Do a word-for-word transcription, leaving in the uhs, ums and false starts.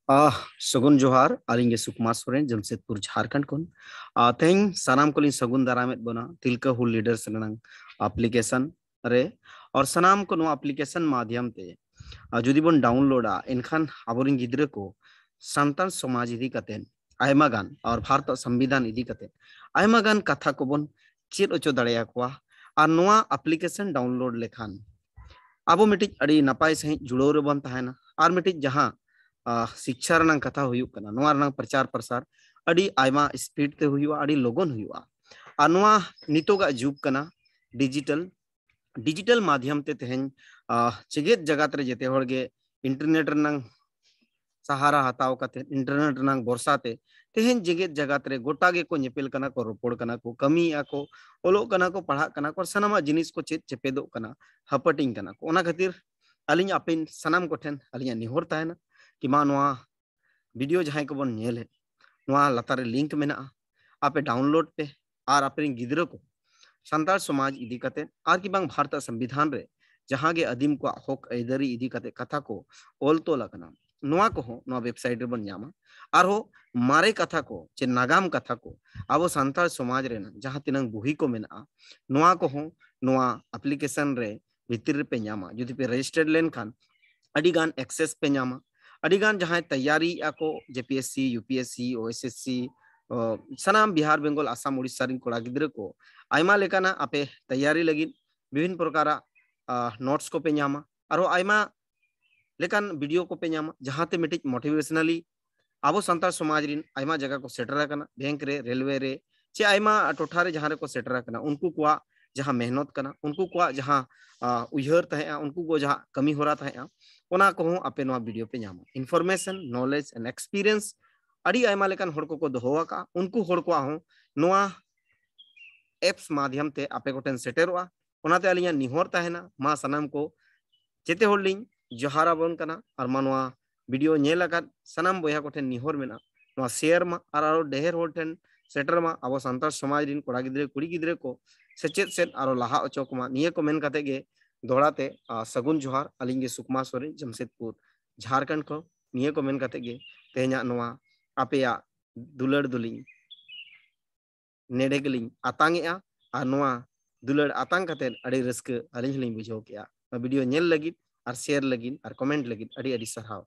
ᱟᱦ, ᱥᱟᱹᱜᱩᱱ ᱡᱚᱦᱟᱨ, ᱟᱹᱞᱤᱧ ᱜᱮ ᱥᱩᱠᱢᱟ ᱥᱚᱨᱮᱱ, ᱡᱟᱢᱥᱮᱫᱽᱯᱩᱨ, ᱡᱷᱟᱨᱠᱷᱚᱸᱰ ᱠᱷᱚᱱ᱾ ᱟᱨ ᱛᱮᱦᱮᱧ ᱥᱟᱱᱟᱢ ᱠᱚᱞᱤᱧ ᱥᱟᱹᱜᱩᱱ ᱫᱟᱨᱟᱢᱮᱫ ᱵᱚᱱᱟ ᱛᱤᱞᱠᱟᱹ ᱦᱩᱞ ᱞᱤᱰᱟᱨᱥ ᱨᱮᱱᱟᱝ ᱟᱯᱞᱤᱠᱮᱥᱚᱱ ᱨᱮ᱾ ᱟᱨ ᱥᱟᱱᱟᱢ ᱠᱚ ᱱᱚᱣᱟ ᱟᱯᱞᱤᱠᱮᱥᱚᱱ ᱢᱟᱫᱷᱭᱚᱢ ᱛᱮ, ᱟᱨ ᱡᱩᱫᱤ ᱵᱚᱱ ᱰᱟᱣᱩᱱᱞᱳᱰᱟ, ᱮᱱᱠᱷᱟᱱ ᱟᱵᱚᱨᱮᱱ ᱜᱤᱫᱽᱨᱟᱹ ᱠᱚ ᱥᱟᱱᱛᱟᱲ ᱥᱚᱢᱟᱡᱽ ᱤᱫᱤ ᱠᱟᱛᱮ ᱟᱭᱢᱟ ᱜᱟᱱ, ᱟᱨ ᱵᱷᱟᱨᱚᱛ ᱥᱚᱝᱵᱤᱫᱷᱟᱱ ᱤᱫᱤ ᱠᱟᱛᱮ ᱟᱭᱢᱟ ᱜᱟᱱ ᱠᱟᱛᱷᱟ ᱠᱚᱵᱚᱱ ᱪᱮᱫ ᱦᱚᱪᱚ ᱫᱟᱲᱮᱭᱟᱠᱚᱣᱟ᱾ ᱟᱨ ᱱᱚᱣᱟ ᱟᱯᱞᱤᱠᱮᱥᱚᱱ ᱰᱟᱣᱩᱱᱞᱳᱰ ᱞᱮᱠᱷᱟᱱ ᱟᱵᱚ ᱢᱤᱫᱴᱤᱡ ᱟᱹᱰᱤ ᱱᱟᱯᱟᱭ ᱥᱟᱺᱦᱤᱡ ᱡᱩᱲᱟᱹᱣ ᱨᱮᱵᱚᱱ ᱛᱟᱦᱮᱱᱟ᱾ ᱟᱨ ᱢᱤᱫᱴᱤᱡ ᱡᱟᱦᱟᱸ, ᱟᱦ, ᱥᱤᱠᱪᱷᱟ ᱨᱮᱱᱟᱜ ᱠᱟᱛᱷᱟ ᱦᱩᱭᱩᱜ ᱠᱟᱱᱟ, ᱱᱚᱣᱟ ᱨᱮᱱᱟᱜ ᱯᱨᱚᱪᱟᱨ ᱯᱨᱚᱥᱟᱨ ᱟᱹᱰᱤ ᱟᱭᱢᱟ ᱥᱯᱤᱰ ᱛᱮ ᱦᱩᱭᱩᱜᱼᱟ, ᱟᱹᱰᱤ ᱞᱚᱜᱚᱱ ᱦᱩᱭᱩᱜᱼᱟ᱾ ᱟᱨ ᱱᱚᱣᱟ ᱱᱤᱛᱚᱜᱟᱜ ᱡᱩᱜᱽ ᱠᱟᱱᱟ, ᱰᱤᱡᱤᱴᱟᱞ, ᱰᱤᱡᱤᱴᱟᱞ ᱢᱟᱫᱷᱭᱚᱢ ᱛᱮ ᱛᱮᱦᱮᱧ, ᱟᱦ, ᱡᱮᱜᱮᱛ ᱡᱟᱠᱟᱛ ᱨᱮ ᱡᱮᱛᱮ ᱦᱚᱲ ᱜᱮ ᱤᱱᱴᱟᱨᱱᱮᱴ ᱨᱮᱱᱟᱝ ᱥᱟᱦᱟᱨᱟ ᱦᱟᱛᱟᱣ ᱠᱟᱛᱮ, ᱤᱱᱴᱟᱨᱱᱮᱴ ᱨᱮᱱᱟᱝ ᱵᱷᱚᱨᱥᱟ ᱛᱮ ᱛᱮᱦᱮᱧ ᱡᱮᱜᱮᱛ ᱡᱟᱠᱟᱛ ᱨᱮ ᱜᱚᱴᱟ ᱜᱮᱠᱚ ᱧᱮᱯᱮᱞ ᱠᱟᱱᱟ ᱠᱚ, ᱨᱚᱯᱚᱲ ᱠᱟᱱᱟ ᱠᱚ, ᱠᱟᱹᱢᱤᱭᱮᱫᱼᱟ ᱠᱚ, ᱚᱞᱚᱜ ᱠᱟᱱᱟ ᱠᱚ, ᱯᱟᱲᱦᱟᱜ ᱠᱟᱱᱟ ᱠᱚ, ᱟᱨ ᱥᱟᱱᱟᱢᱟᱜ ᱡᱤᱱᱤᱥ ᱠᱚ ᱪᱮᱫ ᱪᱮᱯᱮᱫᱚᱜ ᱠᱟᱱᱟ, ᱦᱟᱹᱯᱟᱹᱴᱤᱧ ᱠᱟᱱᱟ ᱠᱚ᱾ ᱚᱱᱟ ᱠᱷᱟᱹᱛᱤᱨ ᱟᱹᱞᱤᱧ ᱟᱯᱮ ᱥᱟᱱᱟᱢ ᱠᱚᱴᱷᱮᱱ ᱟᱹᱞᱤᱧᱟᱜ ᱱᱮᱦᱚᱨ ᱛᱟᱦᱮᱱᱟ ᱠᱤ ᱢᱟ ᱱᱚᱣᱟ ᱵᱷᱤᱰᱤᱭᱳ ᱡᱟᱦᱟᱸᱭ ᱠᱚᱵᱚᱱ ᱧᱮᱞᱮᱫ, ᱱᱚᱣᱟ ᱞᱟᱛᱟᱨ ᱨᱮ ᱞᱤᱝᱠ ᱢᱮᱱᱟᱜᱼᱟ, ᱟᱯᱮ ᱰᱟᱣᱩᱱᱞᱳᱰ ᱯᱮ᱾ ᱟᱨ ᱟᱯᱮ ᱨᱮᱱ ᱜᱤᱫᱽᱨᱟᱹ ᱠᱚ ᱥᱟᱱᱛᱟᱲ ᱥᱚᱢᱟᱡᱽ ᱤᱫᱤ ᱠᱟᱛᱮ ᱟᱨ ᱠᱤ ᱵᱟᱝ ᱵᱷᱟᱨᱚᱛ ᱥᱚᱝᱵᱤᱫᱷᱟᱱ ᱨᱮ ᱡᱟᱦᱟᱸ ᱜᱮ ᱟᱹᱫᱤᱢ ᱠᱚᱣᱟᱜ ᱦᱚᱠ ᱟᱹᱭᱫᱟᱹᱨᱤ ᱤᱫᱤ ᱠᱟᱛᱮ ᱠᱟᱛᱷᱟ ᱠᱚ ᱚᱞ ᱛᱚᱞ ᱟᱠᱟᱱᱟ, ᱱᱚᱣᱟ ᱠᱚᱦᱚᱸ ᱱᱚᱣᱟ ᱣᱮᱵᱥᱟᱭᱤᱴ ᱨᱮᱵᱚᱱ ᱧᱟᱢᱟ᱾ ᱟᱨᱦᱚᱸ ᱢᱟᱨᱮ ᱠᱟᱛᱷᱟ ᱠᱚ ᱪᱮ ᱱᱟᱜᱟᱢ ᱠᱟᱛᱷᱟ ᱠᱚ ᱟᱵᱚ ᱥᱟᱱᱛᱟᱲ ᱥᱚᱢᱟᱡᱽ ᱨᱮᱱᱟᱜ ᱡᱟᱦᱟᱸ ᱛᱤᱱᱟᱹᱝ ᱵᱩᱦᱤ ᱠᱚ ᱢᱮᱱᱟᱜᱼᱟ, ᱱᱚᱣᱟ ᱠᱚᱦᱚᱸ ᱱᱚᱣᱟ ᱟᱯᱞᱤᱠᱮᱥᱚᱱ ᱨᱮ ᱵᱷᱤᱛᱤᱨ ᱨᱮᱯᱮ ᱧᱟᱢᱟ᱾ ᱡᱩᱫᱤ ᱯᱮ ᱨᱮᱡᱤᱥᱴᱟᱨ ᱞᱮᱱᱠᱷᱟᱱ ᱟᱹᱰᱤ ᱜᱟᱱ ᱮᱠᱥᱮᱥ ᱯᱮ ᱧᱟᱢᱟ᱾ ᱟᱹᱰᱤ ᱜᱟᱱ ᱡᱟᱦᱟᱸᱭ ᱛᱮᱭᱟᱨᱤᱭᱮᱫᱼᱟ ᱠᱚ, J P S C, U P S C, O S S C, ᱚ, ᱥᱟᱱᱟᱢ ᱵᱤᱦᱟᱨ, ᱵᱮᱝᱜᱚᱞ, ᱟᱥᱟᱢ, ᱳᱰᱤᱥᱟ ᱨᱮᱱ ᱠᱚᱲᱟ ᱜᱤᱫᱽᱨᱟᱹ ᱠᱚ ᱟᱭᱢᱟ ᱞᱮᱠᱟᱱᱟᱜ ᱟᱯᱮ ᱛᱮᱭᱟᱨᱤ ᱞᱟᱹᱜᱤᱫ ᱵᱤᱵᱷᱤᱱ ᱯᱨᱚᱠᱟᱨᱟᱜ, ᱟ, ᱱᱳᱴᱥ ᱠᱚᱯᱮ ᱧᱟᱢᱟ᱾ ᱟᱨᱦᱚᱸ ᱟᱭᱢᱟ ᱞᱮᱠᱟᱱ ᱵᱷᱤᱰᱤᱭᱳ ᱠᱚᱯᱮ ᱧᱟᱢᱟ, ᱡᱟᱦᱟᱸᱛᱮ ᱢᱤᱫᱴᱤᱡ ᱢᱳᱴᱤᱵᱷᱮᱥᱚᱱᱟᱞᱤ ᱟᱵᱚ ᱥᱟᱱᱛᱟᱲ ᱥᱚᱢᱟᱡᱽ ᱨᱮᱱ ᱟᱭᱢᱟ ᱡᱟᱭᱜᱟ ᱠᱚ ᱥᱮᱴᱮᱨ ᱟᱠᱟᱱᱟ, ᱵᱮᱝᱠ ᱨᱮ, ᱨᱮᱞᱣᱮ ᱨᱮ, ᱪᱮ ᱟᱭᱢᱟ ᱴᱚᱴᱷᱟ ᱨᱮ ᱡᱟᱦᱟᱸ ᱨᱮᱠᱚ ᱥᱮᱴᱮᱨ ᱟᱠᱟᱱᱟ, ᱩᱱᱠᱩ ᱠᱚᱣᱟᱜ ᱡᱟᱦᱟᱸ ᱢᱮᱦᱱᱚᱛ ᱠᱟᱱᱟ, ᱩᱱᱠᱩ ᱠᱚᱣᱟᱜ ᱡᱟᱦᱟᱸ, ᱟ, ᱩᱭᱦᱟᱹᱨ ᱛᱟᱦᱮᱸᱜᱼᱟ, ᱩᱱᱠᱩ ᱠᱚ ᱡᱟᱦᱟᱸ ᱠᱟᱹᱢᱤ ᱦᱚᱨᱟ ᱛᱟᱦᱮᱸᱜᱼᱟ, ᱚᱱᱟ ᱠᱚᱦᱚᱸ ᱟᱯᱮ ᱱᱚᱣᱟ ᱵᱷᱤᱰᱤᱭᱳ ᱯᱮ ᱧᱟᱢᱟ᱾ ᱤᱱᱯᱷᱚᱨᱢᱮᱥᱚᱱ, ᱱᱚᱞᱮᱡᱽ ᱮᱱᱰ ᱮᱠᱥᱯᱤᱨᱤᱭᱮᱱᱥ ᱟᱹᱰᱤ ᱟᱭᱢᱟ ᱞᱮᱠᱟᱱ ᱦᱚᱲ ᱠᱚᱠᱚ ᱫᱚᱦᱚ ᱟᱠᱟᱫᱼᱟ, ᱩᱱᱠᱩ ᱦᱚᱲ ᱠᱚᱣᱟᱜ ᱦᱚᱸ ᱱᱚᱣᱟ ᱮᱯᱥ ᱢᱟᱫᱷᱭᱚᱢ ᱛᱮ ᱟᱯᱮ ᱠᱚᱴᱷᱮᱱ ᱥᱮᱴᱮᱨᱚᱜᱼᱟ᱾ ᱚᱱᱟᱛᱮ ᱟᱹᱞᱤᱧᱟᱜ ᱱᱮᱦᱚᱨ ᱛᱟᱦᱮᱱᱟ, ᱢᱟ ᱥᱟᱱᱟᱢ ᱠᱚ ᱡᱮᱛᱮ ᱦᱚᱲ ᱞᱤᱧ ᱡᱚᱦᱟᱨ ᱟᱵᱚᱱ ᱠᱟᱱᱟ᱾ ᱟᱨ ᱢᱟ ᱱᱚᱣᱟ ᱵᱷᱤᱰᱤᱭᱳ ᱧᱮᱞ ᱟᱠᱟᱫ ᱥᱟᱱᱟᱢ ᱵᱚᱭᱦᱟ ᱠᱚᱴᱷᱮᱱ ᱱᱮᱦᱚᱨ ᱢᱮᱱᱟᱜᱼᱟ, ᱱᱚᱣᱟ ᱥᱮᱭᱟᱨ ᱢᱟ ᱟᱨ ᱟᱨᱚ ᱰᱷᱮᱨ ᱦᱚᱲ ᱴᱷᱮᱱ ᱥᱮᱴᱮᱨ ᱢᱟ, ᱟᱵᱚ ᱥᱟᱱᱛᱟᱲ ᱥᱚᱢᱟᱡᱽ ᱨᱮᱱ ᱠᱚᱲᱟ ᱜᱤᱫᱽᱨᱟᱹ, ᱠᱩᱲᱤ ᱜᱤᱫᱽᱨᱟᱹ ᱠᱚ ᱥᱮᱪᱮᱫ ᱥᱮᱫ ᱟᱨᱚ ᱞᱟᱦᱟ ᱦᱚᱪᱚ ᱠᱚᱢᱟ᱾ ᱱᱤᱭᱟᱹ ᱠᱚ ᱢᱮᱱ ᱠᱟᱛᱮ ᱜᱮ ᱫᱚᱦᱲᱟ ᱛᱮ, ᱟ, ᱥᱟᱹᱜᱩᱱ ᱡᱚᱦᱟᱨ᱾ ᱟᱹᱞᱤᱧ ᱜᱮ ᱥᱩᱠᱢᱟ ᱥᱚᱨᱮᱱ, ᱡᱟᱢᱥᱮᱫᱽᱯᱩᱨ, ᱡᱷᱟᱨᱠᱷᱚᱸᱰ ᱠᱷᱚᱱ᱾ ᱱᱤᱭᱟᱹ ᱠᱚ ᱢᱮᱱ ᱠᱟᱛᱮ ᱜᱮ ᱛᱮᱦᱮᱧᱟᱜ ᱱᱚᱣᱟ ᱟᱯᱮᱭᱟᱜ ᱫᱩᱞᱟᱹᱲ ᱫᱚᱞᱤᱧ ᱱᱮᱰᱮ ᱜᱮᱞᱤᱧ ᱟᱛᱟᱝ ᱮᱜᱼᱟ᱾ ᱟᱨ ᱱᱚᱣᱟ ᱫᱩᱞᱟᱹᱲ ᱟᱛᱟᱝ ᱠᱟᱛᱮ ᱟᱹᱰᱤ ᱨᱟᱹᱥᱠᱟᱹ ᱟᱹᱞᱤᱧ ᱦᱚᱸᱞᱤᱧ ᱵᱩᱡᱷᱟᱹᱣ ᱠᱮᱜᱼᱟ᱾ ᱱᱚᱣᱟ ᱵᱷᱤᱰᱤᱭᱳ ᱧᱮᱞ ᱞᱟᱹᱜᱤᱫ ᱟᱨ ᱥᱮᱭᱟᱨ ᱞᱟᱹᱜᱤᱫ ᱟᱨ ᱠᱚᱢᱮᱱᱴ ᱞᱟᱹᱜᱤᱫ ᱟᱹᱰᱤ ᱟᱹᱰᱤ ᱥᱟᱨᱦᱟᱣ᱾